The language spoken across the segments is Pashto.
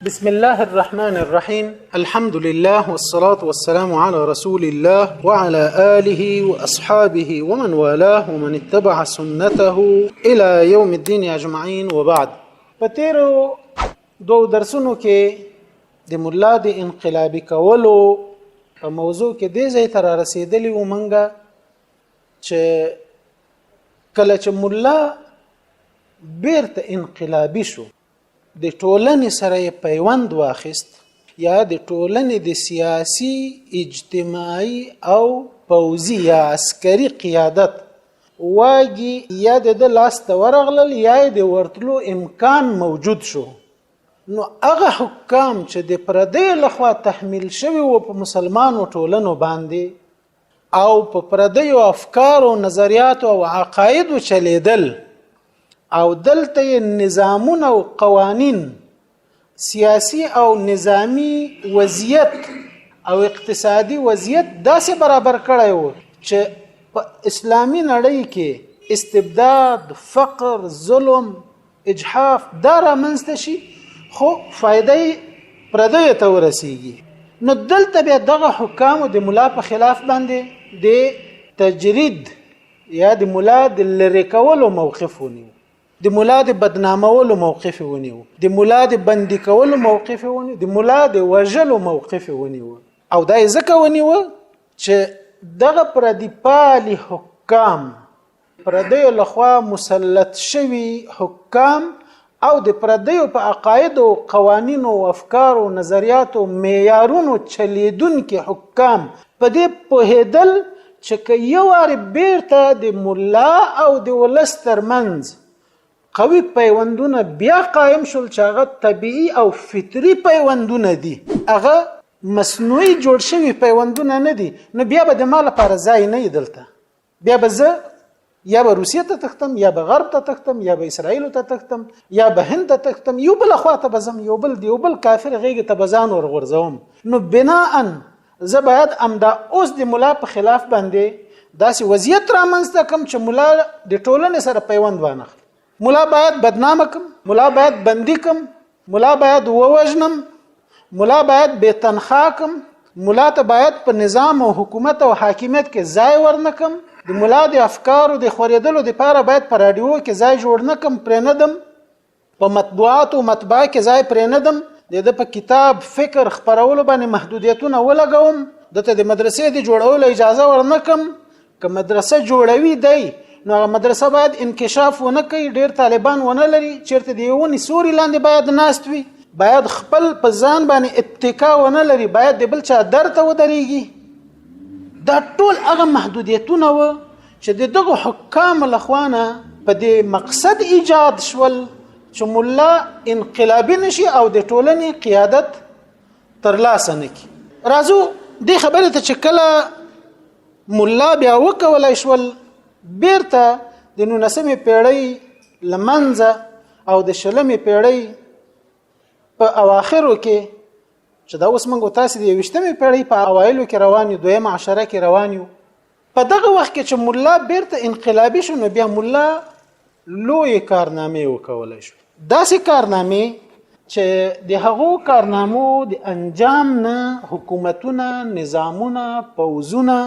بسم الله الرحمن الرحيم، الحمد لله والصلاة والسلام على رسول الله وعلى آله وأصحابه ومن والاه ومن اتبع سنته إلى يوم الدين أجمعين، وبعد. په تیرو دوو درسونو کې د ملا د انقلابي کولو په موضوع کې دې ځای ته را رسېدلي وو مونږه چې کله چې ملا بیرته انقلابي شو، د ټولنې سره یې پیوند واخیست یا د ټولنې د سیاسي، اجتماعي او پوځي یا عسکري قیادت واګي یا د ده لاس ته ورغلل یا یې د ورتلو امکان موجود شو، نو هغه حکام چې د پردیو لخوا تحمیل شوي وو په مسلمانو ټولنو باندې او په پردیو افکارو، نظریاتو او عقایدو چلیدل او دلته یې نظامونه او قوانین، سیاسي او نظامی وضعیت او اقتصادي وضعیت داسې برابر کړی و چې په اسلامي نړۍ کې استبداد، فقر، ظلم، اجحاف دا رامنځته شي، خو فایده یې پردیو ته ورسیږي. نو دلته بیا دغه حکامو د ملا په خلاف باندې د تجرید یا د ملا د لرې کولو موقف ونیو، د ملا د بدنامولو موقف ونیو، د ملا د بندي کولو موقف ونیو، د ملا د وژلو موقف ونیو. او دا یې ځکه ونیو چې دغه پردي پالي حکام، پردیو لخوا مسلط شوي حکام او د پردیو په عقایدو، قوانینو، افکارو، نظریاتو، معیارونو چلیدونکي حکام په دې پوهېدل چې که یو وار بیرته د ملا او د ولس ترمنځ قوي پیوندونه بیا قایم شول، چې هغه طبیعي او فطري پیوندونه دي، هغه مصنوعي جوړ شوي پیوندونه نه دي، نو بیا به د ما لپاره ځای نه دلته. بیا به زه یا به روسیې ته تښتم، یا به غرب ته تښتم، یا به اسرائیل ته تښتم، یا به هند ته تښتم، یو بل خوا ته به ځم، یو بل د یو بل کافر غېږې ته به ځان ورغورځوم. نو بناء زه باید همدا اوس د ملا په خلاف باندې داسې وضعیت رامنځته کړم چې ملا د ټولنې سره پیوند وانخلي. ملا باید بدنامه کم، ملا باید بندي کم، ملا باید ووژنم، ملا باید بې تنخوا کم، ملا ته باید په نظام او حکومت او حاکمیت کې ځای ورنکم، د ملا د افکارو د خورېدلو دپاره باید په راډیو کې ځای جوړ نکم، پرې نه دم، په مطبوعاتو مطبعه کې ځای پرې نه دم، د ده په کتاب فکر خپرولو باندې محدودیتونه ولګوم، ده ته د مدرسې د جوړولو اجازه ورنکم. که مدرسه جوړوي دی، نو هغه مدرسه باید انکشاف ونه کوي، ډیر طالبان ونه لري، چیرته د یو ونې سوري لاندې باید ناست وي، باید خپل په ځان باندې اتکا ونه لري، باید د بل چا در ته ودرېږي. دا ټول هغه محدودیتونه و چې د دغو حکامو لخوا نه په دې مقصد ایجاد شول چې ملا انقلابي نشي او د ټولنې قیادت ترلاسه نه کړي. راځو دې خبرې ته چې کله ملا بیا وکولای شول بیرته د 19مې پیړۍ لمنځه او د 20مې پیړۍ په اواخرو کې، چې دا اوس موږ تاسو د 21مې پیړۍ په اوایلو کې روان یو، دویمه عشره کې روان یو، په دغه وخت کې چې ملا بیرته انقلابي شو، نو بیا ملا لوی کارنامې وکولای شو، داسې کارنامې چې د هغو کارنامو د انجام نه حکومتونه، نظامونه، پوځونه،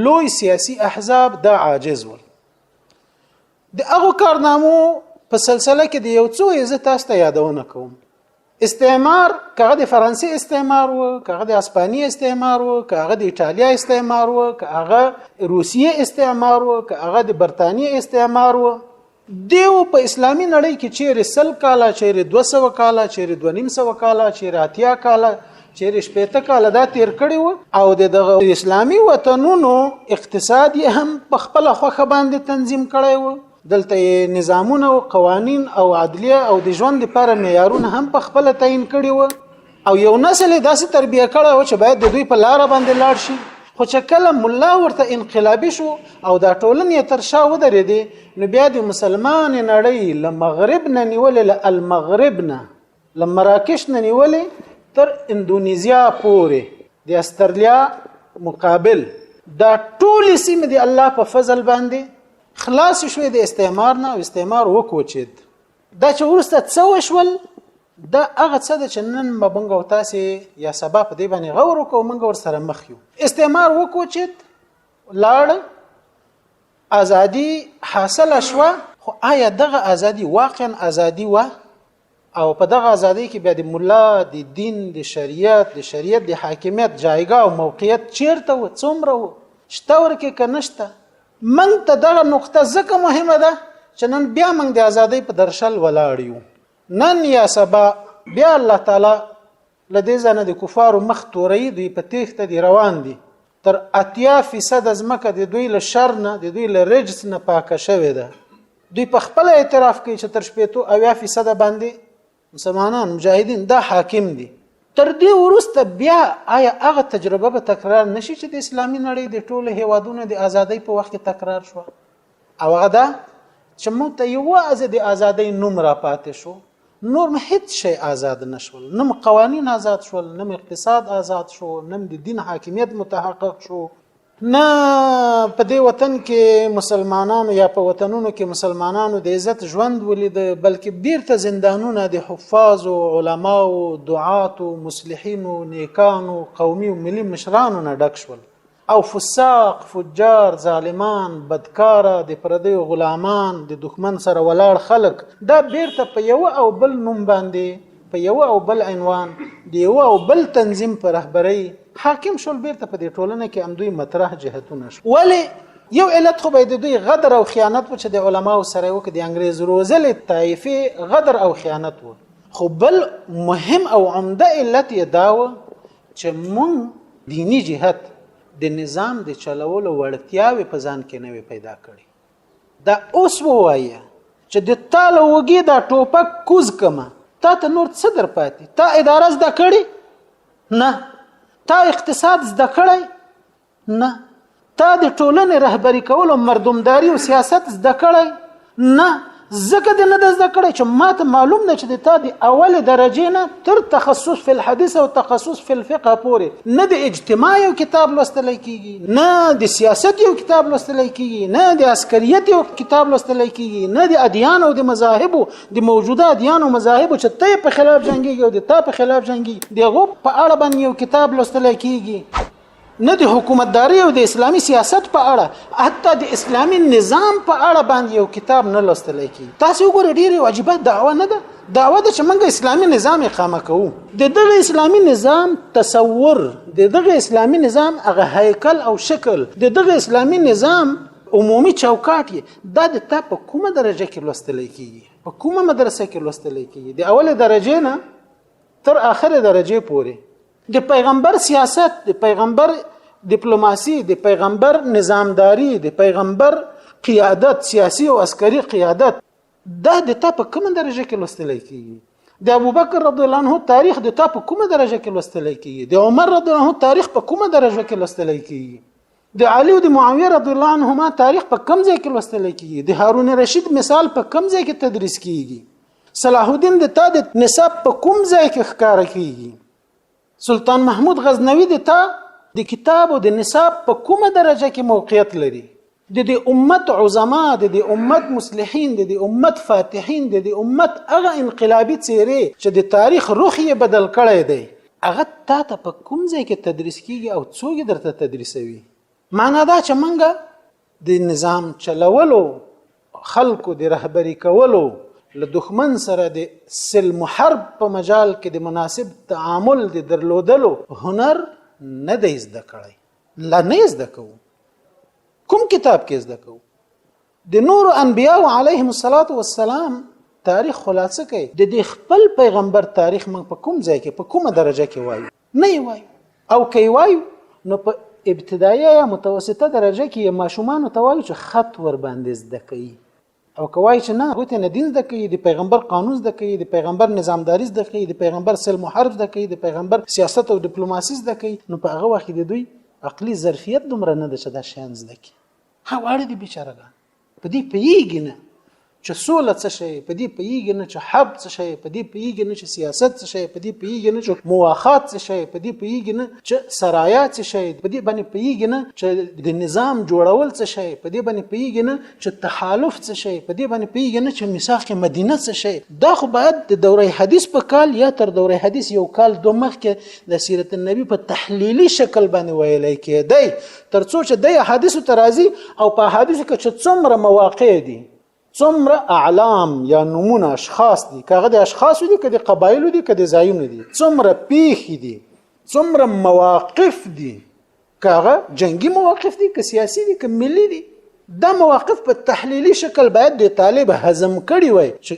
لوی سیاسي احزاب دا عاجز ول. د هغو کارنامو په سلسله کې د یو څو یې زه تاسو ته یادونه کوم. استعمار، کغه د فرانسې استعمار و، کغه د اسپانیا استعمار و، کغه د ایتالیا استعمار و، کغه روسیې استعمار و، کغه د برتانیې استعمار و، دیو په اسلامي نړۍ کې چیرې 100 کاله، چیرې 200 کاله، چیرې 250 کاله، چیرې 80 کاله، چیرې 60 کاله دا تیر کړی و او د دغه اسلامي وطنونو اقتصاد یې هم په خپل خوښه باندې تنظیم کړی و. دلته یې نظامونه او قوانین او عدلیه او د ژوند لپاره معیارونه هم په خپله تعین کړي و او یو نسل یې داسې تربیه کړی و چې باید د دوی په لاره باندې لاړ شي. خو چې کله ملا ورته انقلابي شو او دا ټولنې یې تر شا ودرېدې، نو بیا د مسلمانې نړۍ له مغرب نه نیولې، له المغرب نه، له مراکش نه نیولې تر اندونیزیا پورې، د استرلیا مقابل دا ټولې سیمې د الله په فضل باندې خلاص شوې د استعمار نه او استعمار وکوچید. دا چې وروسته څه وشول، دا هغه څه ده چې نن به مونږ او تاسې یا سبا په دې باندې غور وکړو، مونږ ورسره مخ یو. استعمار وکوچید، لاړ، ازادي حاصله شوه، خو آیا دغه ازادي واقعا ازادي وه؟ او په دغه ازادۍ کې بیا د ملا د دین، د شریعت، د شریعت د حاکمیت جایګاه او موقعیت چیرته و، څومره و، شته ورکې که نشته؟ موږ ته دغه نقطه ځکه مهمه ده چې نن بیا موږ د ازادۍ په درشل ولاړ یو. نن یا سبا بیا الله تعالی له دې ځای نه د کفارو مخ توروي، دوی په تېښته دي، روان دي. تر 80% ځمکه د دوی له شر نه، د دوی له رجس نه پاکه شوې ده. دوی په خپله اعتراف کوي چې تر 60 70% باندې مسلمانان مجاهدین دا حاکم دي. تر دې وروسته بیا آیا هغه تجربه به تکرار نشي چې د اسلامي نړۍ د ټولو هیوادونو د ازادۍ په وخت کې تکرار شوه؟ او هغه دا چې موږ ته یوازې د ازادۍ نوم را پاتې شو، نور مو هیڅ شی آزاد نشول، نه مو قوانین آزاد شول، نه مو اقتصاد آزاد شو، نه مو د دین حاکمیت متحقق شو، نه په دې وطن کې مسلمانانو یا په وطنونو کې مسلمانانو د عزت ژوند ولید، بلکې بیرته زندانونه د حفاظو، علماو، دعاتو، مصلحینو، نیکانو، قومي او ملي مشرانو نه ډک شول، او فساق، فجار، ظالمان، بدکاره، د پردیو غلامان، د دښمن سره ولاړ خلک دا بیرته په یو او بل نوم باندې، په یو او بل عنوان، د یو او بل تنظیم په رهبرۍ حاکم شول. بیرته په دې ټولنه کې هم دوی مطرح جهتونه شول. ولی یو علت خو به د دوی غدر او خیانت و چې د علماو سره وکړي، د انګریز روزلې طایفې غدر او خیانت و، خو بل مهم او عمده علت یې دا و چې مونږ دیني جهت د نظام د چلولو وړتیاوې په ځان کې نه وې پیدا کړې. دا اوس ووایه چې د تا له اوږې دا ټوپک کوز کمه، تا ته نور څه در پاتې؟ تا اداره زده کړې؟ نه. تا اقتصاد زده کړی؟ نه. تا د ټولنې رهبري کولو، مردمداري او سیاست زده کړی؟ نه. ځکه دې نه ده زده کړی چې ما ته معلوم ده چې د تا د اولې درجې نه تر تخصص فی الحدیث او تخصص فی الفقه پورې نه د اجتماع یو کتاب لوستلی کیږي، نه د سیاست یو کتاب لوستلی کیږي، نه د عسکریت یو کتاب لوستلی کیږي، نه د ادیان او د مذاهبو، د موجوده ادیان او مذاهبو چې ته په خلاف جنګیږي او د تا په خلاف جنګیږي، د هغو په اړه باندې یو کتاب لوستلی کیږي، نه د حکومتداري او د اسلامي سیاست په اړه، حتی د اسلامي نظام په اړه باندې یو کتاب نه لوستل کیږي. تاسو وګورئ، ډیره عجیبه دعوه نه ده؟ دعوه ده چې موږ اسلامي نظام اقامه کوو. د دغه اسلامي نظام تصور، د دغه اسلامي نظام هغه هیکل او شکل، د دغه اسلامي نظام عمومي چوکاټ یې دا د تا په کومه درجه کې لوستل کیږي، په کومه مدرسه کې لوستل کیږي؟ د اوله درجه نه تر اخره درجه پورې د پیغمبر سیاست، د پیغمبر دیپلوماسي، د پیغمبر نظامداري، د پیغمبر قیادت، سیاسي او عسکري قیادت، دا د تا په کومه درجه کې لوستل کیږي؟ د ابوبکر رضی الله عنه تاریخ د تا په کومه درجه کې لوستل کیږي؟ د عمر رضی الله عنه تاریخ په کومه درجه کې لوستل کیږي؟ د علی او د معاویه رضی الله عنهما تاریخ په کوم ځای کې لوستل کیږي؟ د هارون رشید مثال په کوم ځای کې تدریس کیږي؟ صلاح الدین د تا د نصاب په کوم ځای کې ښکاره کیږي؟ سلطان محمود غزنوي د تا د کتاب او د نصاب په کومه درجه کې موقعیت لري؟ د دې امت عظما، د دې امت مصلحین، د دې امت فاتحین، د دې امت هغه انقلابي څیرې چې د تاریخ رخ یې بدل کړی دی، هغه تا ته په کوم ځای کې تدریس کیږي او څوک یې درته تدریسوي؟ معنا دا چې مونږ د نظام چلولو، خلکو د رهبري کولو، له دښمن سره د سلم حرب په مجال کې د مناسب تعامل د درلودلو هنر نه دی زده کړی، لا نه زده کوو. کوم کتاب کې زده کوو؟ د نور انبیاء علیهم الصلاة والسلام تاریخ خلاصه کوي، د دې خپل پیغمبر تاریخ موږ په کوم ځای کې، په کومه درجه کې وایو؟ نه یې وایو، او که یې وایو نو په ابتدایه یا متوسطه درجه کې یې ماشومانو ته وایو چې خط ورباندې زده کوي، او که وایي چې نه، هغوی ته نه دین زده کوي، د پیغمبر قانون زده کوي، د پیغمبر نظامداري زده کوي، د پیغمبر سلم و حرب زده کوي، د پیغمبر سیاست او دیپلوماسي زده کوي، نو په هغه وخت کې د دوی عقلي ظرفیت دومره نه ده چې دا شیان زده کړي. ها، واړه دي بیچارهګان، په دې پوهېږي نه. چې سوله څه شی، په دې پوهېږي نه چې حرب څه شی، په دې پوهېږي نه چې سیاست څه شی، په دې پوهېږي نه چې مواخات څه شی، په دې پوهېږي نه چې سرایا څه شی، په دې باندې پوهېږي نه چې د نظام جوړول څه شی، په دې باندې پوهېږي نه چې تحالف څه شی، په دې باندې پوهېږي نه چې میثاق مدینه څه شی. دا خو باید د دوره حدیث په کال یا تر دوره حدیث یو کال دوه مخکې د سیرت النبي په تحلیلي شکل باندې ویلی کېدی، تر څو چې د احادیثو ته راځي او په احادیثو کې چې څومره مواقع دي، څومره اعلام یا نمونه اشخاص دي، که هغه د اشخاصو دي، که د قبایلو دي، که د ځایونو دي، څومره پیښې دي، څومره مواقف دي، که هغه جنگي مواقف دي، که سیاسي دي، که ملي دي، دا مواقف په تحلیلي شکل باید د طالب هضم کړي وای. چې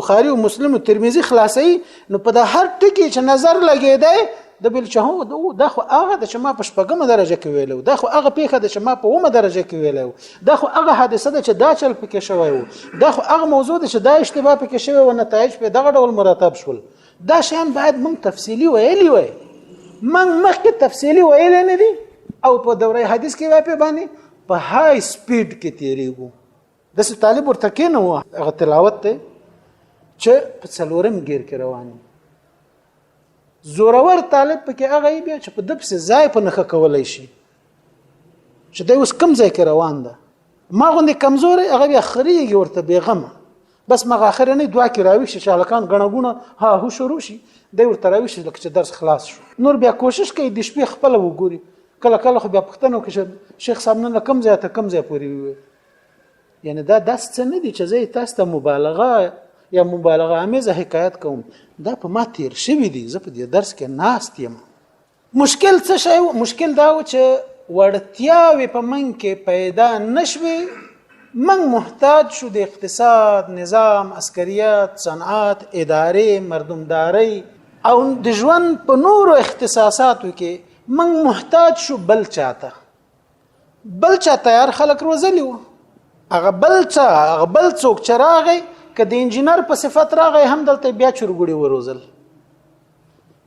بخاری او مسلم او ترمذی خلاصوي نو په د هر ټکي چې نظر لګېدی د بل چې هو دا خو هغه د چې ما په شپږمه درجه کې ویلو، دا خو هغه پیښه ده چې ما په اومه درجه کې ویلو، دا خو هغه حادثه ده چې دا چل پکې شوی وو، دا خو هغه موضوع ده چې دا اشتباه پکې شوی و، نتایج په دغه ډول مرتب شول. دا شیان باید موږ تفصیلي ویلي وای. موږ مخکې تفصیلي ویلي نه دي او په دوره حدیث کې وای په باندې په های سپیډ کې تیریږو. داسې طالب ورته کېنه و هغه تلاوت دی چې په څلورم ګیر کې روان وي. زورور طالب پکې هغه یې بیا چې په ده پسې ځای په نښه کولی شي چې دی اوس کوم ځای کې روان ده. ما غوندې کمزوری هغه بیا خرېږي ورته بېغمه، بس مغه اخرنۍ دعا کې راوي شي چې هلکان ګڼه ګوڼه ها هو شروع شي، دی ورته راوي شي لکه چې درس خلاص شو. نور بیا کوشش کوي د شپې خپله وګوري. کله کله خو بیا پوښتنه وکړي چې شیخ صاحب نن له کوم ځایه تر کوم ځای پورې وویل. یعنی دا داسې څه نه دي چې زه یې تاسو ته مبالغه یا مبالغه امیزه حکایت کوم، دا په ما تیر شوي دي، زه په دې درس کې ناست یم. مشکل څه شی و؟ مشکل دا و چې وړتیاوې په موږ کې پیدا نشوې، موږ محتاج شو د اقتصاد، نظام، عسکریت، صنعت، ادارې، مردمدارۍ او د ژوند په نورو اختصاصاتو کې موږ محتاج شو بل چاته. بل چا تیار خلک روزلی وو، هغه بل چا، هغه بل څوک چې راغی که د انجینر په صفت راغی هم دلته بیا چورګوړي وروزل.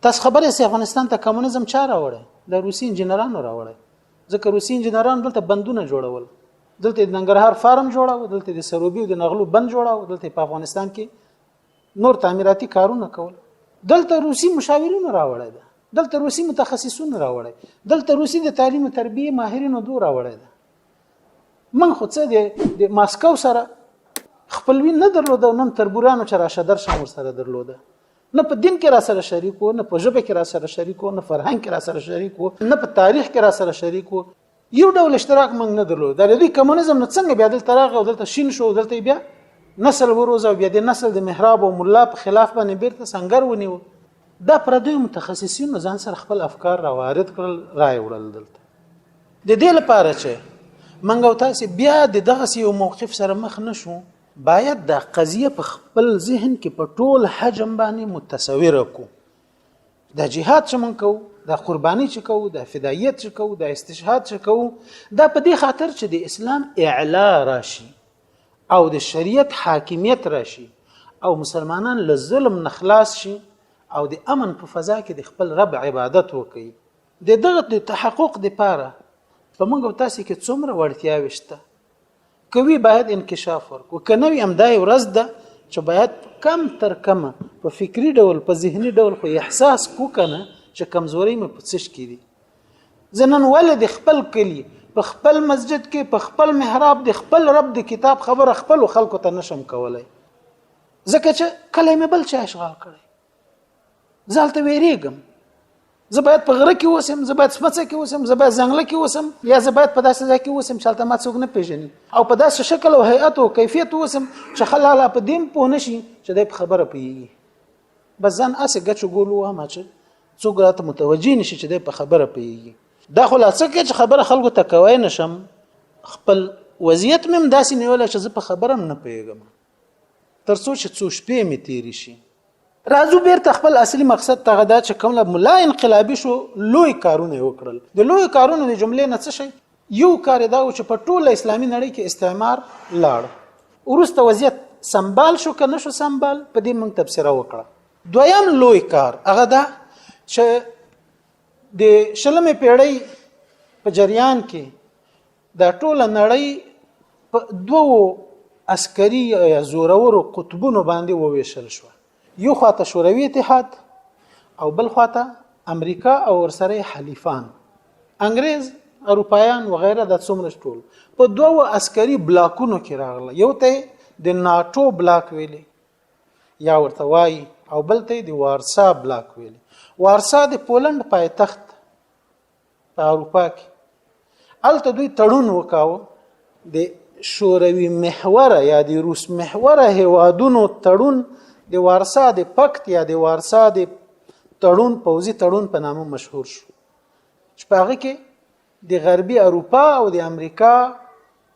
تاسو خبر یاست افغانستان ته کمونیزم چا راوړی؟ د روسي انجینرانو راوړی، ځکه روسي انجینرانو دلته بندونه جوړول، دلته د ننګرهار فارم جوړاوه، دلته د سروبي او د نغلو بند جوړاوه، دلته په افغانستان کې نور تعمیراتي کارونه کول. دلته روسي مشاورینو راوړی ده، دلته روسي متخصصونو راوړی، دلته روسي د تعلیم او تربیې ماهرینو دو راوړی ده. من خو څه د ماسکو سره خپلوي نه درلوده، نن تربورانو چې راشه درشه ورسره درلوده، نه په دین کې را سره شریک وو، نه په ژبه کې را سره شریک وو، نه فرهنګ کې را سره شریک وو، نه په تاریخ کې را سره شریک وو. یو ډول اشتراک موږ نه درلود. د دې کمونیزم نو څنګه بیا دلته راغی او دلته شین شو، دلته بیا نسل وروزه او بیا د نسل د محراب او ملا په خلاف باندې بیرته سنګر ونیو. دا پردیو متخصصینو ځان سره خپل افکار را وارد کړل، را یې وړل دلته. د دې لپاره چې موږ او تاسې بیا د دغسې یو موقف سره مخ نه شو، باید دا قضیه په خپل ذهن کې په ټول حجم باندې متصوره کو. دا جهاد چې مونږ کوو، دا قرباني چې کوو، دا فدایت چې کوو، دا استشهاد چې کوو، دا په دې خاطر چې د اسلام اعلا راشي او د شریعت حاکمیت راشي او مسلمانان له ظلم نه خلاص شي او د امن په فضا کې د خپل رب عبادت وکړي. د دغه د تحقق دپاره په موږ او تاسې کې څومره وړتیاوې شته، که وي باید انکشاف ورکړو، که نه وي همدا یې ورځ ده چې باید کم تر کمه په فکري ډول، په ذهني ډول خو احساس کو که نه چې کمزورۍ مې په څه کې دي. زه نن ولې د خپل کلي په خپل مسجد کې په خپل محراب د خپل رب د کتاب خبره خپلو خلکو ته نشم کولی؟ ځکه چې کلی مې بل چا اشغال کړی، زه هلته ویریږم، زه باید په غره کې اوسم، زه باید سمڅه کې اوسم، زه باید ځنګله کې اوسم، یا زه باید په داسې ځای کې اوسم چې هلته ما څوک نه پیژني، او په داسې شکل او هیئت او کیفیت اوسم چې خلک لا په دې هم پوه نه شي چې دی په خبره پوهېږي. بس ځان هسې ګچو ګول ووهم چې څوک راته متوجه نه شي چې دی په خبره پوهېږي. دا خو لا څه کې چې خبره خلکو ته کوی نه شم، خپل وضعیت مې هم داسې نیولی چې زه په خبره هم نه پوهېږم، تر څو چې څو شپې مې تېرې شي. راځو بیرته خپل اصلي مقصد ته، هغه دا چې کوم ملا انقلابي شو، لوی کارونه یې وکړل. د لویو کارونو د جملې نه څه شی؟ یو کار یې دا و چې په ټوله اسلامي نړۍ کې استعمار لاړ. وروسته وضعیت سمبال شو که نه شو سمبال، په دې موږ تبصره وکړه. دویم لوی کار هغه دا چې د شلمې پیړۍ په جریان کې دا ټوله نړۍ په دوو عسکري یا زورورو قطبونو باندې وویشل شو. یو خواته شوروي اتحاد او بل خواته امریکا او ورسره حلیفان، انګريز، اروپایان وغیره، دا څومره ټول په دوو عسکري بلاکونو کې راغله. یو ته د ناټو بلاک ویلي یا ورته وایي او بل ته د وارسا بلاک ویلي. وارسا د پولند پایتخت په اروپا کې، الته دوی تړون وکاوه. د شوروي محوره یا د روس محوره هوادونو تړون د وارسا د پکت یا د وارسا د تړون، پوځي تړون په نامه مشهور شو، چې په هغه کې د غربي اروپا او د امریکا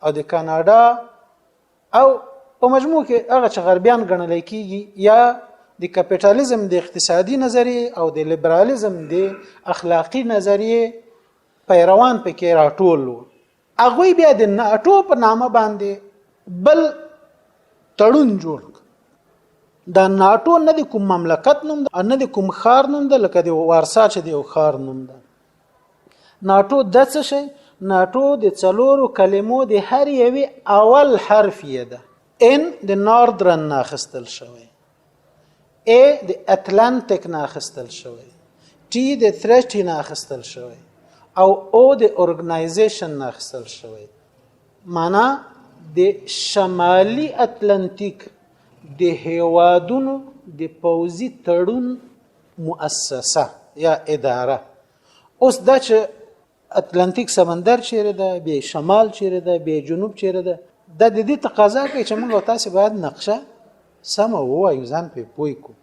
او د کاناډا او په مجموع کې هغه چې غربیان ګڼل کیږي، یا د کپیټالیزم د اقتصادي نظریې او د لیبرالیزم د اخلاقی نظریې پیروان پکې راټول وو. هغوی بیا د ناټو په نامه باندې بل تړون جوړ. دا ناټو نه د کوم مملکت نوم ده، نه د کوم ښار نوم ده، لکه د وارسا چې د یو ښار نوم ده. ناټو د څه شی؟ ناټو د څلورو کلمو د هر یوې اول حرف یې ده. ان د ناردرن نه اخیستل شوی، ا د اتلانتیک نه اخیستل شوی، ټي د تریټي نه اخیستل شوی او او د اورګنایزیشن نه اخیستل شوی. معنا د شمالي اتلانتیک د هیوادونو د پوځي تړون مؤسسه یا اداره. اوس دا چې اتلانتیک سمندر چیرې ده، بیا شمال چیرې ده، بیا جنوب چیرې ده، دا د دې تقاضا کوي چې موږ تاسو باید نقشه سمه ووایو، ځان پې پوه کړو.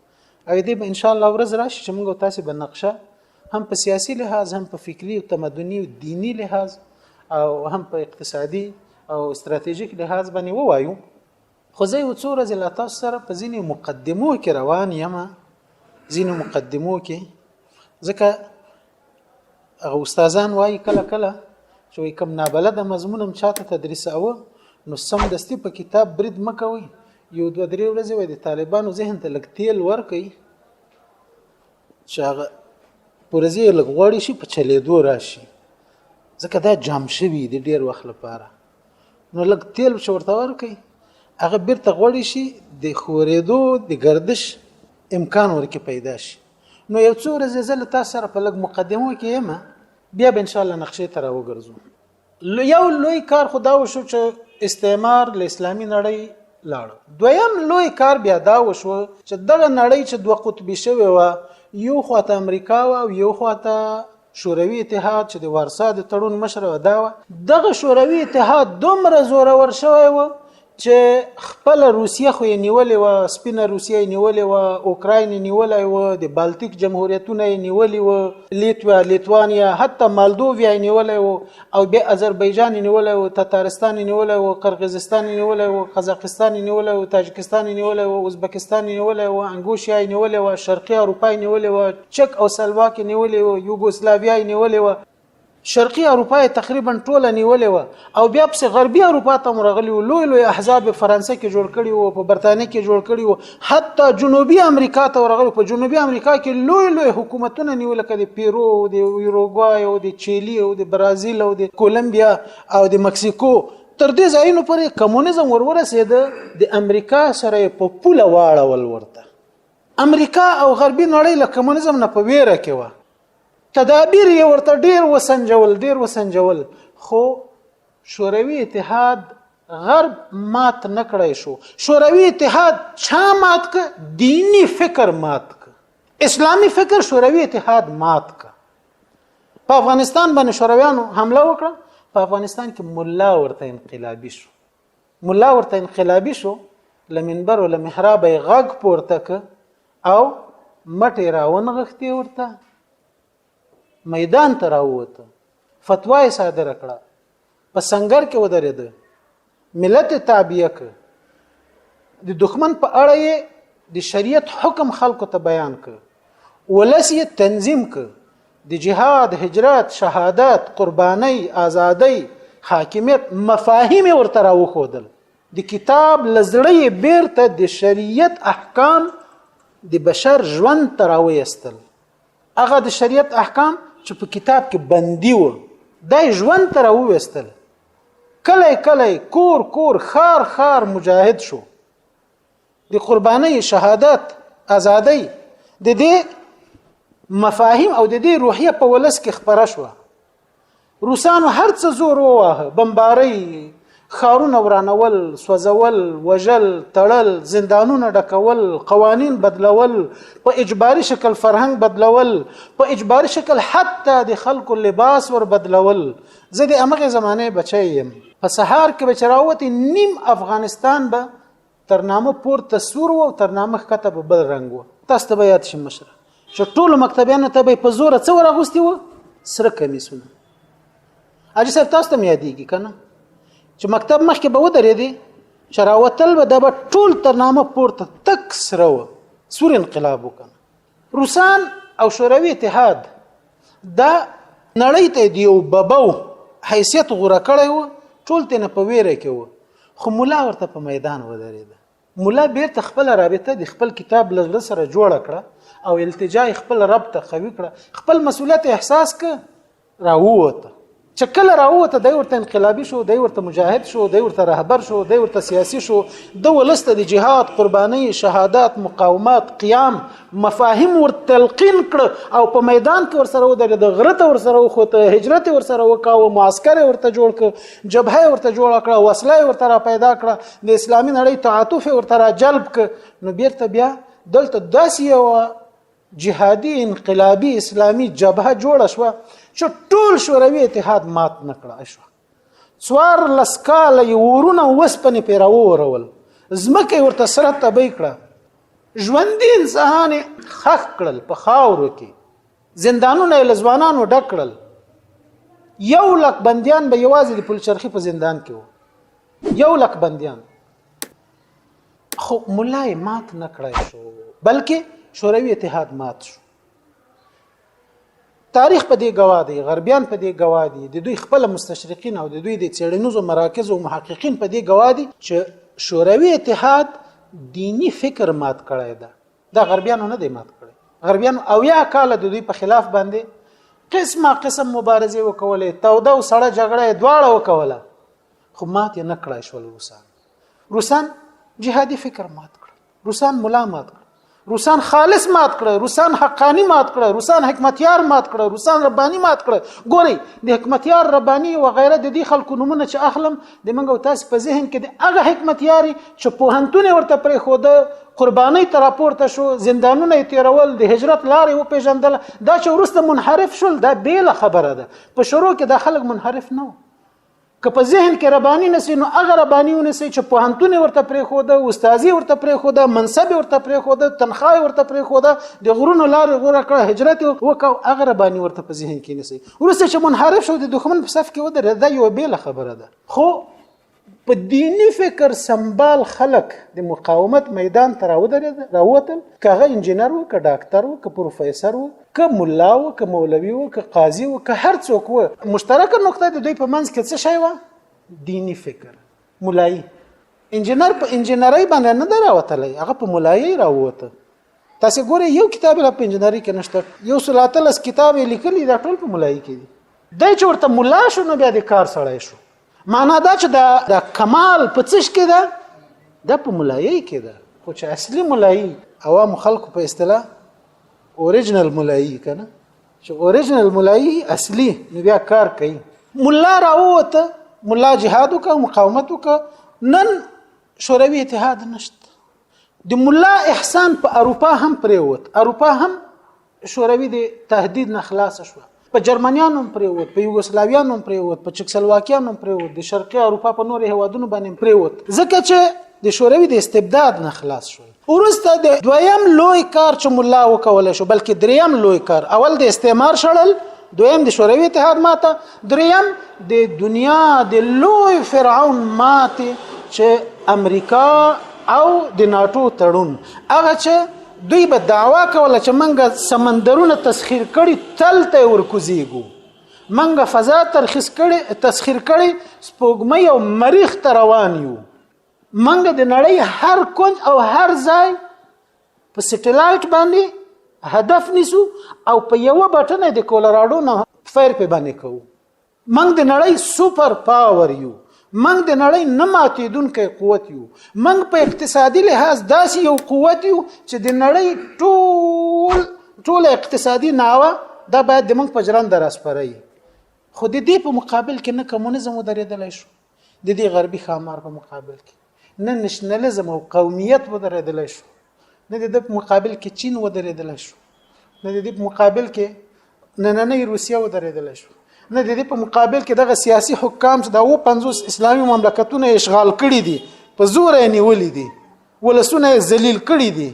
او دې به ان شاء الله ورځ راشي چې موږ تاسو به نقشه هم په سیاسي لحاظ، هم په فکري او تمدني او دیني لحاظ، او هم په اقتصادي او ستراتیژیک لحاظ باندې ووایو. خو زه یو څو ورځې له تاسو سره په ځینې مقدمو کې روان یم، ځینې مقدمو کې، ځکه هغه استادان وایي کله کله چې وایي کوم نابلده مضمون هم چاته تدریساوه نو سمدستي په کتاب برید مه کوئ، یو دوه درې ورځې وایي د طالبانو ذهن ته لږ تیل ورکئ چې هغه پرزې یې لږ غوړي شي، په چلېدو راشي، ځکه دا جام شوي دي ډېر وخت لپاره. نو لږ تیل چې ورته ورکئ هغه بیرته غوړي شي، د ښورېدو د ګردش امکان ورکې پیدا شي. نو یو څو ورځې زه له تاسو سره په لږ مقدمو کې یم، بیا به انشاءالله نقشې ته راوګرځو. یو لوی کار خو دا وشو چې استعمار له اسلامي نړۍ لاړ. دویم لوی کار بیا دا وشو چې دغه نړۍ چې دوه قطبي شوې وه، یو خواته امریکا وه او یو خواته شوروي اتحاد چې د وارسا د تړون مشر و دا وه. دغه شوروي اتحاد دومره زورور شوی و چې خپل روسیه خو یې نیولې وه، سپینه روسیه یې نیولې وه، اوکراین یې نیولی و، د بالتیک جمهوریتونه یې نیولي و، لیتوا، لیتوانیا، حتی مالدوویا یې نیولی و، او بیا آذربایجان یې نیولی و، تتارستان یې نیولی و، قرغیزستان یې نیولی و، قزاقستان یې نیولی و، تاجکستان یې نیولی و، ازبکستان یې نیولی و، انګوشیا یې نیولې وه، شرقي اروپا یې نیولې وه، چک او سلواک یې نیولې و، یوګوسلاویا یې نیولې وه، شرقي اروپا یې تقریبا ټوله نیولې وه، او بیا پسې غربي اروپا ته هم راغلي وو. لوی لوی احزاب یې فرانسه کې جوړ کړي وو، په برتانیه کې جوړ کړي وو، حتی جنوبي امریکا ته ورغلي. په جنوبي امریکا کې لوی لوی حکومتونه نیول، لکه د پیرو او د یوروګوای او د چیلي او د برازیل او د کولمبیا او د مکسیکو، تر دې ځایونو پورې کمونیزم ورورسېده. د امریکا سره یې په پوله واړول ورته. امریکا او غربي نړۍ له کمونیزم نه په ویره کې وه، تدابیر یې ورته ډیر وسنجول، ډیر وسنجول، خو شوروي اتحاد غرب مات نکړای شو. شوروي اتحاد چا مات ک؟ دینی فکر مات ک، اسلامی فکر شوروي اتحاد مات ک. په افغانستان باندې شورویانو حمله وکړه، په افغانستان کې ملا ورته انقلابي شو، ملا ورته انقلابي شو، له منبر او له محرابه یې غږ پورته ک او مټې راونغښتې، ورته میدان ته راووته، فتوا یې صادره کړه، په سنګر کې ودرېده، ملت یې تعبیه کړ، د دښمن په اړه یې د شریعت حکم خلکو ته بیان کړ، ولس یې تنظیم کړ، د جهاد، هجرت، شهادت، قربانۍ، ازادۍ، حاکمیت مفاهیم یې ورته راوښودل. د کتاب له زړه یې بیرته د شریعت احکام د بشر ژوند ته راویستل. هغه د شریعت احکام چې په کتاب کې بندي و، دا یې ژوند ته راوویستل. کلی کلی، کور کور، ښار ښار مجاهد شو. د قربانۍ، شهادت، ازادۍ د دې مفاهیم او د دې روحیه په ولس کې خپره شوه. روسانو هر څه زور وواهه، بمبارۍ، ښارونه ورانول، سوځول، وژل، تړل، زندانونه ډکول، قوانین بدلول، په اجباري شکل فرهنګ بدلول، په اجباري شکل حتی د خلکو لباس ور بدلول. زه د همغې زمانې بچی یم. په سهار کې به چې راووتې، نیم افغانستان به تر نامه پورته سور و او تر نامه ښکته به بل رنګ و. تاسو ته به یاد شي مشره چې ټولو مکتبیانو ته به په زوره څه ور اغوستي وو؟ سره کمیسونه. حاجي صاحب، تاسو ته یادېږي که نه چې مکتب مخکې به ودرېدې، چې راوتل به، دا به ټول تر نامه پورته تک سره و. سور انقلاب وکړه روسان او شوروي اتحاد. دا نړۍ ته د یو ببو حیثیت غوره کړی و، ټول ترېنه په ویره کې و، خو ملا ورته په میدان ودرېده. ملا بیرته خپل رابطه د خپل کتاب له زړه سره جوړه کړه او التجا خپل رب ته قوي کړه، خپل مسولیت احساس که راووته. چې کله راووته، دی ورته انقلابي شو، دی ورته مجاهد شو، دی ورته رهبر شو، دی ورته سیاسي شو. د ولس ته د جهاد، قربانۍ، شهادت، مقاومت، قیام مفاهیم ور تلقین کړ او په میدان کې ورسره ودرېد، غره ته ورسره وخوته، هجرت ورسره وکاوه، معسکر ورته جوړ کړ، جبهه ورته جوړه کړه، وسله ورته را پیدا کړه، د اسلامي نړۍ تعاطف ورته را جلب کړ. نو بیرته بیا دلته داسې یو جهادي انقلابي اسلامي جبهه جوړه شوه چې ټول شوروي اتحاد مات نه کړای شو. 14 کاله یې ورونه وسپنې پرې راوورول، ځمکه یې ورته سره تبۍ کړه، ژوندي انسان یې ښخ کړل په خاورو کې، زندانونه یې له ځوانانو ډک کړل. 1 لک بندیان به یوازې د پلچرخي په زندان کې وو، 1 لک بندیان. خو ملا یې مات نه کړای شو، بلکې شوروي اتحاد مات شو. تاریخ په دې گواه دی، غربیان په دې گواه دي، د دوی خپل مستشرقین او د دوی د څېړنیزو مراکز او محققین په دې گواه دي چې شوروي اتحاد دینی فکر مات کړی ده. دا غربیانو نه دی مات کړی. غربیانو 70 کاله د دوی په خلاف باندې قسمه قسم مبارزې وکولې، توده او سړه جګړه دواړه وکوله، خو مات یې نه کړای شول روسان. روسان جهادي فکر مات کړ، روسان ملا مات کړ، روسان خالص مات کړ، روسان حقانی مات کړ، روسان حکمتیار مات کړ، روسان ربانی مات کړ. ګورئ، د حکمتیار، ربانی و غیره د دې خلکو نومونه چې اخلم، د منګ او تاسو په ذهن کې د هغه حکمتیاري چې پوهنتون ورته پرېښوده، قربانۍ ته راپورته شو، زندانونه یې تیرول، د هجرت لارې وپېژندله. دا چې وروسته منحرف شول، دا بېله خبره ده. په شروع کې دا خلک منحرف نه وو. که په ذهن کې ربانی نسی، نو هغه ربانی ونیسي چې پوهنتون ورته پرېښوده، استادي ورته پرېښوده، منصب ورته پرېښوده، تنخواه ورته پرېښوده، د غرونو لارې غوره کړه، هجرت وکاو، هغه ربانی ورته په ذهن کې نیسي. وروسته چې منحرف شو، د دښمن په صف کې ودرېد، دا یوه بېله خبره ده. خو په دینی فکر سمبال خلک د مقاومت میدان ته راودرېد، راووتل، که هغه انجینر و، که ډاکتر و، که پروفیسور و، که ملا و، که مولوي و، که قاضي و، که هر څوک و، مشترکه نقطه د دوی په منځ کې څه شی وه؟ دینی فکر، ملایي. انجینر په انجینرۍ باندې نه دی راوتلی، هغه په ملایۍ راووته. تاسو ګورئ، یو کتاب لا په انجینرۍ کې نشته، 118 کتاب یې لیکلي، دا ټول په ملایي کې دي. دی چې ورته ملا شو، نو بیا د کار سړی شو. معنا دا چې دا د کمال په څه کې ده؟ دا په ملایۍ کې ده. خو چې اصلي ملایي، عوام خلکو په اصطلاح original ملایي کنه، چې original ملایي اصلي، نو بیا کار کوي. ملا راووته، ملا جهاد وکړ، مقاومت وکړ. نن شوروي اتحاد نشته. د ملا احسان په اروپا هم پریوت، اروپا هم شوروي د تهدید نه خلاص شو. په جرمنیانو هم پریوت، په یوګوسلاویانو هم پریوت، په چکسلواکیانو هم پریوت، د شرقي اروپا په نورو هیوادونو باندې پریوت، ځکه چې د شوروي د استبداد نه خلاص شول. وروسته د دویم لوی کار چې ملا وکول شو، بلکې دریم لوی کار، اول د استعمار شړل، دویم د شوروي اتحاد ماته، دریم د دنیا د لوی فرعون ماته چې امریکا او د ناتو تړون، هغه چې دوی به دعوا کوله چې منګه سمندرونه تسخير کړي، تل ته ورکوزیږو، منګه فضا ترخیص کړي، تسخير کړي، سپوږمۍ او مریخ ته روان یو، منګه د نړۍ هر کنج او هر ځای په سټلایټ باندې هدف نیسو او په یو بټنه د کولراډو نه fire په باندې کوو، منګ د نړۍ super power یو، موږ د نړۍ نه ماتېدونکی قوت یو. موږ په اقتصادي لحاظ داسې یو قوت یو چې د نړۍ ټول اقتصادي ناوه دا باید د موږ په ژرنده راسپروي. خو د دې په مقابل کې نه کمونیزم ودرېدلی شو، د دې غربي ښامار په مقابل کې نه نشنلیزم او قومیت ودرېدلی شو، نه د ده په مقابل کې چین ودرېدلی شو، نه د دې په مقابل کې نننۍ روسیه ودرېدلی شو، نه د دې په مقابل کې دغه سیاسي حکام چې دا 50 اسلامي مملکتونه اشغال کړي دي، په زور یې نیولي دي، ولسونه یې ذلیل کړي دي،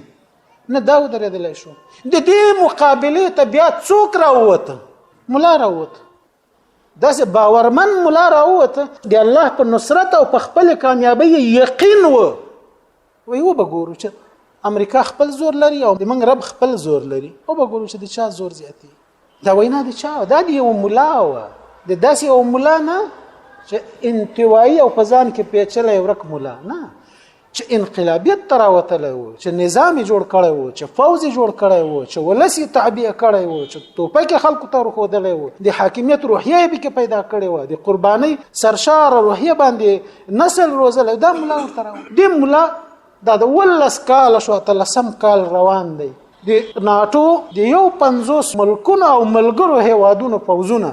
نه دا ودرېدلی شو. د دې مقابلې ته بیا څوک راووته؟ ملا راووته. داسې باورمن ملا راووته، د الله په نصرت او په خپل کامیابۍ یقین و. وی وبه ګورو چې امریکا خپل زور لري او د موږ رب خپل زور لري، وبه ګورو چې د چا زور زیاتي. دا وینا د چا؟ دا د یو ملا وه، د داسې یو ملا نه چې انتوایي او په ځان کې پیچلی ورک ملا نه، چې انقلابیت ته راوتلی و، چې نظام یې جوړ کړی و، چې فوځ یې جوړ کړی و، چې ولس یې تعبیه کړی و، چې توپک یې خلکو ته ورښودلی و، د حاکمیت روحیه یې پکې پیدا کړې وه، د قربانۍ سرشاره روحیه باندې نسل روزلی، دا ملا ورته راوړ. دې ملا دا د 18 کاله شو، 18 کال روان دی. د ناټو د 51 ملکونو او ملګرو هیوادونو پوځونه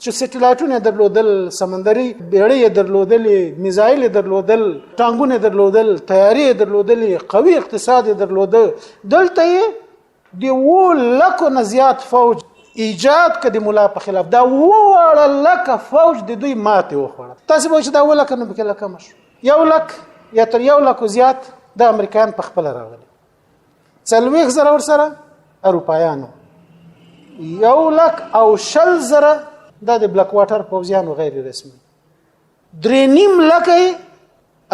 چې سټلایټونه درلودل، سمندري بیړۍ یې درلودلې، میزایل یې درلودل، ټانګونه یې درلودل، طیارې یې درلودلې، قوي اقتصاد یې درلوده، دلته یې د 7 لکو نه زیات فوج ایجاد که د ملا په خلاف. دا 7 لکه فوج د دوی ماتې وخوړه. تاسې به وایئ چې دا 7 لکه نه پکې لکه شو، 1 لک یا تر 1 لکو زیات د امریکایان په خپله راغلي، 40 زره ورسره اروپایانو، 1,20,000 دا د بلک واټر پوځیانو غیر رسمي، 3.5 لکه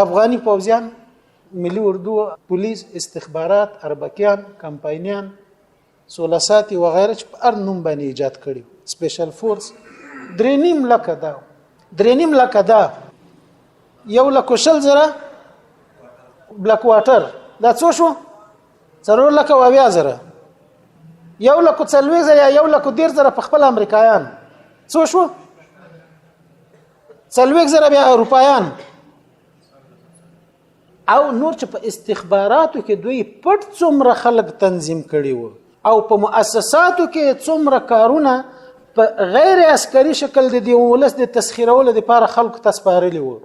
افغاني پوځیان، ملي اردو، پولیس، استخبارات، اربکیان، کمپاینیان، سولساتي وغیره چې په هر نوم باندې ایجاد کړي، سپیشل فورس، 3.5 لکه دا، 3.5 لکه دا، 1,20,000 بلک واټر، دا څو شو؟ 4,70,000. 1,40,000 یا 1,30,000 په خپل امریکایان، څو شو؟ 40,000 بیا اروپایان او نور چې په استخباراتو کې دوی پټ څومره خلک تنظیم کړي وو او په مؤسساتو کې څومره کارونه په غیر عسکري شکل د دې ولس د تسخیرولو لپاره خلکو ته سپارلي وو،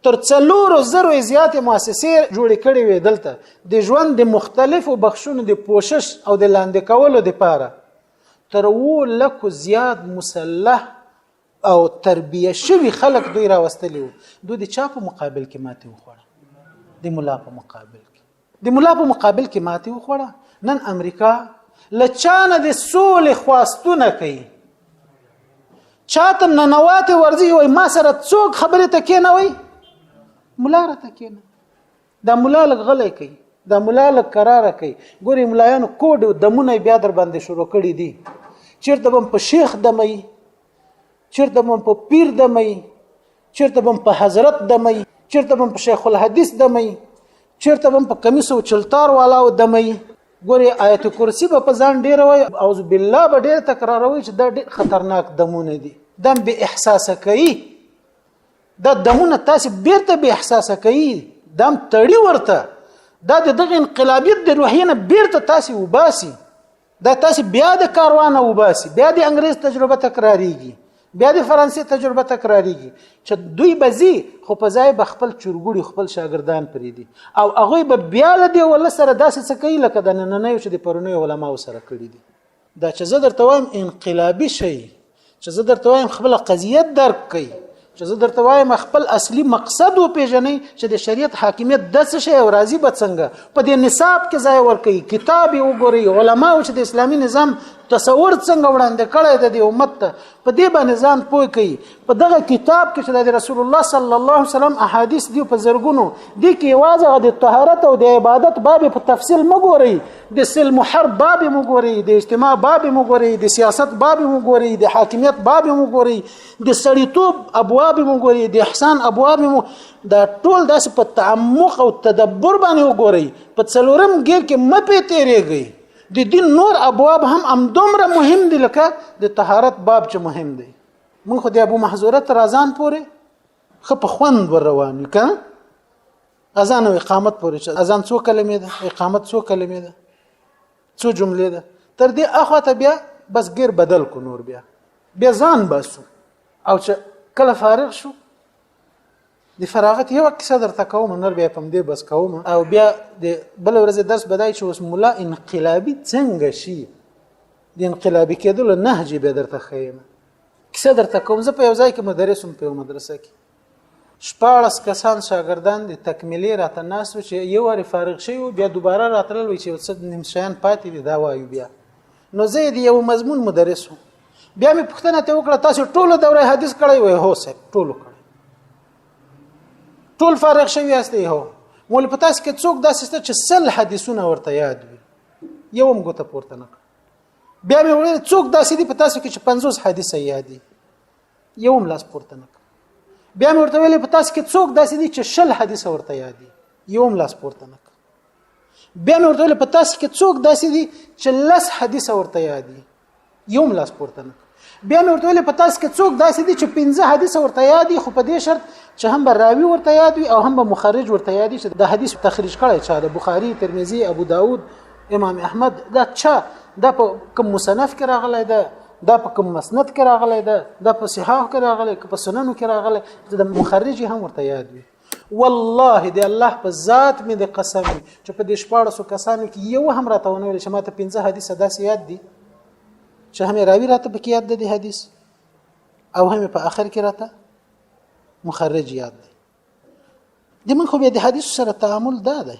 تر 4000 زیاتې مؤسسې جوړې کړې وې دلته د ژوند د مختلفو بخشونو د پوشش او د لاندې کولو لپاره. تر 7 لکو زیات مسلح او تربیه شوي خلک دوی راوستلي وو. دوی د چا په مقابل کې ماتې وخوړه؟ د ملا په مقابل کې. د ملا په مقابل کې ماتې وخوړه. نن امریکا له چا نه د سولې خواستونه کوي، چاته ننواتې ورځي، وایي ما سره څوک خبرې ته کښېنوئ؟ ملا راته کښېنه. دا ملا لږ غلی کوي، دا ملا لږ کراره کوي. ګورې ملایانو کوډ دمونه یې بیا در باندې شروع کړي دي. چېرته به هم په شیخ دموي، چېرته به هم په پیر دموي، چېرته به هم په حضرت دموي، چېرته به هم په شیخ الحدیث دموي، چېرته به هم په کمیس او چلتار والاو دموي. ګورې آیت کرسي به په ځان ډېره وایي، اعوذ بالله به ډېر تکراروي چې دا ډېر خطرناک دمونه دي، دم بې احساسه کوي. دا دمونه تاسې بیرته بې احساسه کوي، دم تړي ورته، دا د دغه انقلابیت د روحیې نه بیرته تاسې وباسي، دا تاسې بیا د کاروانه وباسي. بیا د انګریز تجربه تکراریږي، بیا د فرانسې تجربه تکراریږي چې دوی به ځي خو په ځای به خپل چورګوړي خپل شاګردان پرېږدي او هغوی به بیا له دې ولس سره داسې څه کوي لکه د نننیو چې د پرونیو علماو سره کړي دي. دا چې زه درته وایم انقلابي شئ، چې زه درته وایم خپله قضیه درک کړئ، چې زه درته وایم خپل اصلي مقصد وپېژنئ چې د شریعت حاکمیت د څه شی او راضي به څنګه په دې نصاب کې ځای ورکوي، کتاب یې وګورئ، علماو چې د اسلامي نظام تصور څنګه وړاندې کړی دی د امت ته، په دې باندې ځان پوه کړئ. په دغه کتاب کې چې د رسول الله صلی الله علیه وسلم احادیث دي په زرګونو دي کې یوازې هغه د طهارت او د عبادت باب په تفصیل مه ګورئ، د سلم حرب باب مه ګورئ، د اجتماع باب مه ګورئ، د سیاست باب مه ګورئ، د حاکمیت باب مه ګورئ، د سړیتوب ابواب مو ګورئ، د احسان ابواب مو، دا ټول داسې په تعمق او تدبر باندې وګورئ. په څلورم ګیر کې مه پرې تېرېږئ. د دین نور ابواب هم همدومره مهم دي لکه د طهارت باب چې مهم دی. موږ خو د ابو محذوره تر اذان پورې ښه په خوند ور روان یو کنه. اذان او اقامت پورې چې اذان څو کلمې ده، اقامت څو کلمې ده، څو جملې ده، تر دې اخوا ته بیا بس ګیر بدل کو، نور بیا ځان باسو. او چې کله فارغ شو، د فراغت یو کیسه درته کوم، نور بیا پم دې بس کوم. او بیا د بل ورځ درس بدای چې اوس مولا انقلابي څنګه شي، د انقلابي کېدلو نهج به درته ښیم. کیسه درته کوم. زه په یو ځای کې مدرس وم، په یو مدرسه کې 16 کسان شاګردان د تکمیلې راته ناست وو چې یو وارې فارغ شوي وو، بیا دوباره راتلل وي چې یو څه نیم شیان پاتې دي دا وایو. بیا نو زه یې د یو مضمون مدرس وم. بیا مې پوښتنه ترې وکړه، تاسو ټولو دوره حدیث کړی؟ وایي هو صاحب ټولو کړی. ټول فارغ شوي یاستئ؟ هو. مول په تاسو کې څوک داسې شته چې 100 حدیثونه ورته یاد وي؟ یو هم ګوته پورته نه کړه. بیا مې وویل څوک داسې دي په تاسو کې چې 50 حدیثه یاد دي؟ یو هم لاس پورته نه کړ. بیا مې ورته ویل په تاسو کې څوک داسې دي چې 20 حدیثه ورته یاد دي؟ یو هم لاس پورته نه کړ. بیا مې ورته ویل په تاسو کې څوک داسې دي چې 10 حدیثه ورته یاد دي؟ یو هم لاس پورته نه کړ. بیا مې ورته ویل په تاسو کې څوک داسې دي چې 5 حدیث ورته یاد دي، خو په دې شرط چې هم به راوي ورته یاد وي او هم به مخرج ورته یاد وي چې د حدیث تخریج کړی چا د بخاری، ترمذی، ابو داود، امام احمد، دا چا دا په کوم مصنف کې راغلی ده، دا په کوم مسند کې راغلی ده، دا په صحاح کې راغلی که په سننو کې راغلی، چې د مخرج هم ورته یاد وي. والله د الله په ذات مې د قسم وي چې په دې 16 کسانو کې یو هم راته ونه ویل چې ماته 5 حدیثه داسې یاد دي چې هم راوي راته پکې یاد دی حدیث او هم په اخر کې راته مخرج یاد دی. د من خو بیا د حدیث سره تعامل دا دی،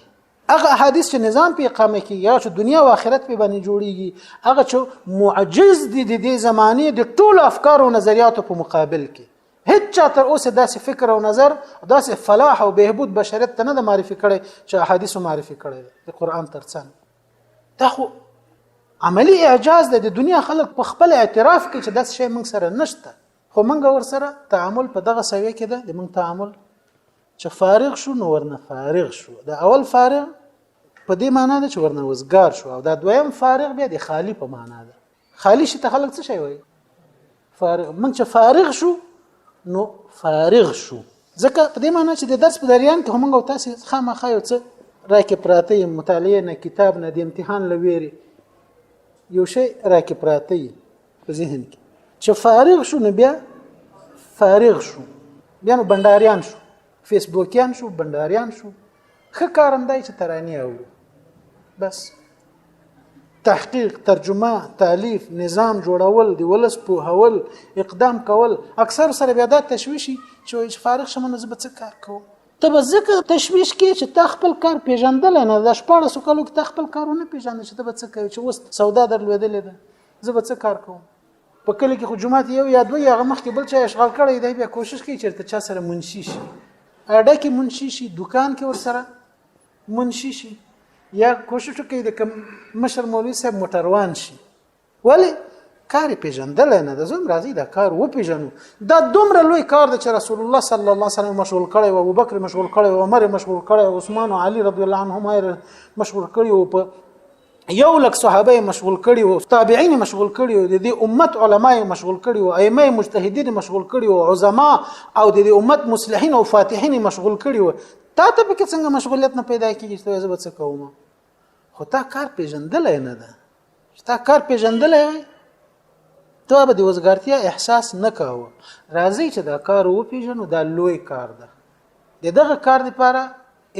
هغه احادیث چې نظام په اقامه کې یا چې دنیا او آخرت په باندې جوړیږي، هغه چې معجز دي د دې زمانې د ټولو افکارو او نظریاتو په مقابل کې. هیڅ چا تر اوسه داسې فکر او نظر، داسې فلاح او بهبود بشریت ته نه ده معرفي کړی چې احادیثو معرفي کړی دی د قرآن ترڅنګ. دا خو عملی اعجاز دی، د دنیا خلک په خپل اعتراف کوي چې داسې شی موږ سره نشته، خو موږ ورسره تعامل په دغه سویه کې ده. د موږ تعامل چې فارغ شو نو ورنه فارغ شو. دا اول فارغ په دې معنا ده چې ورنه وزګار شو، او دا دویم فارغ بیا د خالی په معنا ده. خالی شي ته خلک څه شی وایي؟ فارغ. موږ چې فارغ شو نو فارغ شو، ځکه په دې معنا چې د درس په جریان کې هم موږ او تاسې خامخا یو څه راکې پراته یې، مطالعې نه، کتاب نه، د امتحان له ویرې یو شی راکې پراته یې په ذهن کې. چې فارغ شو نو بیا فارغ شو، بیا نو بنډاریان شو، فیسبوکیان شو، بنډاریان شو. ښه کار هم دی چې ترانې اورو، بس تحقیق، ترجمه، تالیف، نظام جوړول، د ولس پوهول، اقدام کول. اکثر سره بیا دا تشویش چې وایي چې فارغ شم نو زه به څه کار کوم. ته به ځکه تشویش کې چې تا خپل کار پېژندلی نه، دا 16 کالو کې تا خپل کار ونه پېژنده چې ته به څه کوې، چې اوس سودا در لوېدلې ده، زه به څه کار کوم. په کلي کې خو جومات یو یا دوه، هغه مخکې بل چا اشغال کړی دی، بیا کوشش کوي چېرته چا سره منشي شي، اډه کې منشي شي، دوکان کې ورسره منشي شي، یا کوشش وکړي د کوم مشر مولوي صاحب موټروان شي. ولې کار یې پېژندلی نه ده. زه هم راځي دا کار وپېژنو. دا دومره لوی کار دی چې رسول الله صلی الله علیه وسلم مشغول کړی و، ابوبکر مشغول کړی و، عمر مشغول کړی و، عثمان او علي رضی الله عنهما یې مشغول کړي وو، په یو لک صحابه یې مشغول کړي وو، تابعین یې مشغول کړي وو، د دې امت علما یې مشغول کړي وو، ائمه مجتهدین یې مشغول کړي وو، عظما او د دې امت مصلحین او فاتحین یې مشغول کړي وو. تا ته پکې څنګه مشغولیت نه پیدا کېږي چې ته زه به څه کوم؟ خو تا کار پېژندلی نه ده. چې تا کار پېژندلی وای ته به د وزګارتیا احساس نه کاوه. راځئ چې دا کار وپېژنو، دا لوی کار ده. د دغه کار لپاره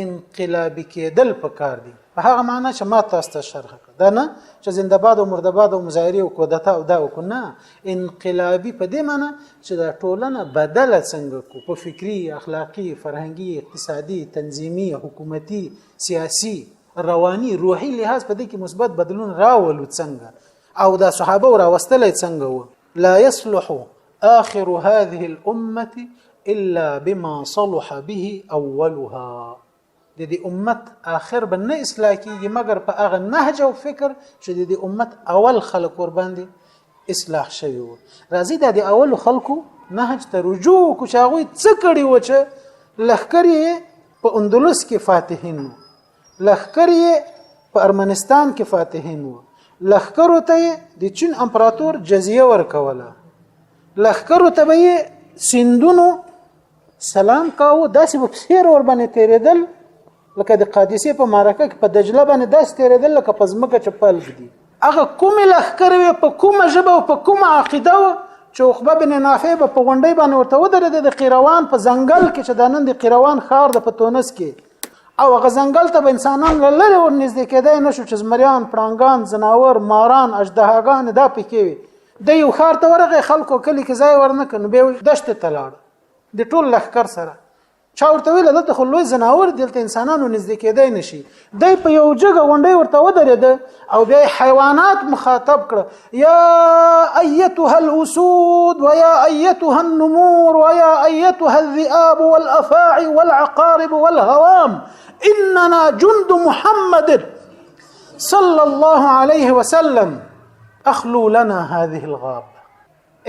انقلابي کېدل پکار دي، په هغه معنا چې ما تاسو ته شرح کړه، دا نه چې زنده‌باد او مرده‌باد او مظاهرې او کودتا او دا وکړو، نه، انقلابي په دې معنا چې دا ټولنه بدله څنګه کو، په فکري، اخلاقي، فرهنګي، اقتصادي، تنظیمي، حکومتي، سیاسي، رواني، روحي لحاظ په دې کې مثبت بدلون راولو څنګه، او دا صحابه راوستلی څنګه وو. لا يصلح آخر هذه الأمة إلا بما صلح به أولها. د دې امت آخر به نه اصلاح کیږي مګر په هغه نهج او فکر چې د دې امت اول خلک ور باندې اصلاح شوي وو. راځي دا د اولو خلکو نهج ته رجوع وکړو چې هغوی څه کړي وو چې لښکر یې په اندلس کې فاتحین وو، لښکر یې په ارمنستان کې فاتحین وو، لښکرو ته یې د چین امپراتور جزیه ورکوله، لښکرو ته به یې سیندونو سلام کاوه، داسې به په څېر ورباندې تېرېدل لکه د قادسې په معرکه کې په دجله باندې داسې تېرېدل لکه په ځمکه چې پل ږدي. هغه کومې لښکرې وې، په کومه ژبه او په کومه عقیده وه چې عقبه بن نافع به په غونډۍ باندې ورته ودرېده د قیروان په ځنګل کې چې د نن د قیروان ښار د په تونس کې، او هغه ځنګل ته به انسانان له لرې ورنږدې کېدای نه شو چې زمریان، پړانګان، ځناور، ماران، اژدهاګانې دا پکې وې. دی یو ښار ته ورغی، خلکو کلي کې ځای ورنه کړ، نو بیا دښتې ته لاړ د ټول لښکر سره. چا ورته ویل دلته خو لوی ځناور دلته انسانانو نږدې کېدای نشي. دی په یو جګه غونډۍ ورته ودرېده او بیا حیوانات مخاطب کړه، یا ایتها الاسود ویا ایتها النمور ویا ایتها الذئاب والافاعي والعقارب والهوام اننا جند محمد صلى الله عليه وسلم اخلو لنا هذه الغاب.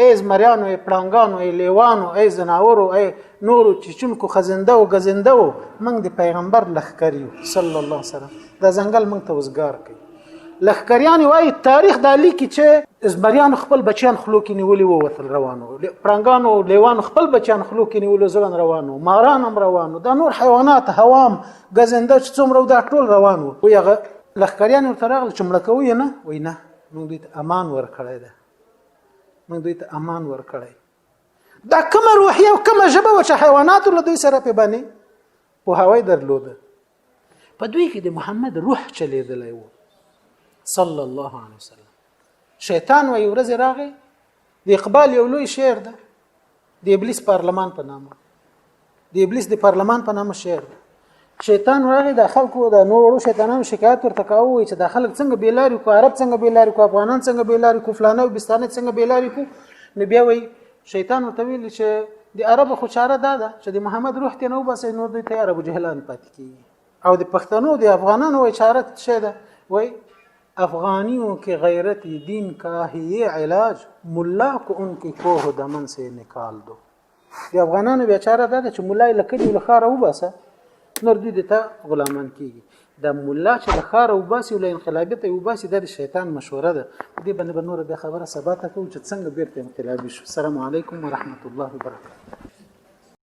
ای زمریانو، ای پړانګانو، ای لیوانو، ای ځناورو، ای نورو چیچونکو، خزنده او ګزنده وو، موږ د پیغمبر لښکر یو صلی الله علیه وسلم، دا ځنګل موږ ته وزګار کوي. لښکریان وایي تاریخ دا لیکي چې زمریانو خپل بچیان خلو کې نیولي وو، وتل روانو، پړانګانو لیوانو خپل بچیان خلو کې نیولي ځوان روانو، ماران هم روانو، دا نور حیوانات هوام ګزنده چې څومره دا ټول روان وو. وایي هغه لښکریان ورته راغلل چې مړه کوي نه، وایي نه، موږ دوی ته امان ورکړی دی، موږ دوی ته امان ورکړی. دا کومه روحیه او کومه ژبه وه چې حیواناتو له دوی سره په باندې پوهاوی درلوده؟ په دوی کې د محمد روح چلیدلی و صلی الله علیه وسلم. شیطان وایي ورځې راغی، د اقبال یو لوی شعر ده د ابلیس پارلمان په نامه، د ابلیس د پارلمان په نامه شعر ده. شیطان راغی د خلکو د نورو شیطانانو شکایت ورته کاوه چې د خلک څنګه بې لارې کو، عرب څنګه بې لارې کو، افغانان څنګه بې لارې کو، فلانه او بستانه څنګه بې لارې کو. نو بیا وایي شیطان ورته ویل چې د عربو خو چاره دا ده چې د محمد روح ته نه وباسي، نور دوی ته عربو جهلان پاتې کیږي. او د پښتنو د افغانانو وایي چاره څه ده؟ وایي افغانیوں کے غیرت دین کا ہی یہ علاج، ملا کو ان کی کوہ دمن سے نکال دو. د افغانانو بیا چاره دا ده چې ملا یې له کلي او له ښاره وباسه، نور دوی د ته غلامان کیږي. دا ملا چې له ښاره وباسي او له انقلابیته یې وباسي، دا د شیطان مشوره ده. په دې باندې به نوره بیا خبره سبا ته کوو چې څنګه بیرته انقلابي شو. السلام علیکم ورحمت الله وبرکاته.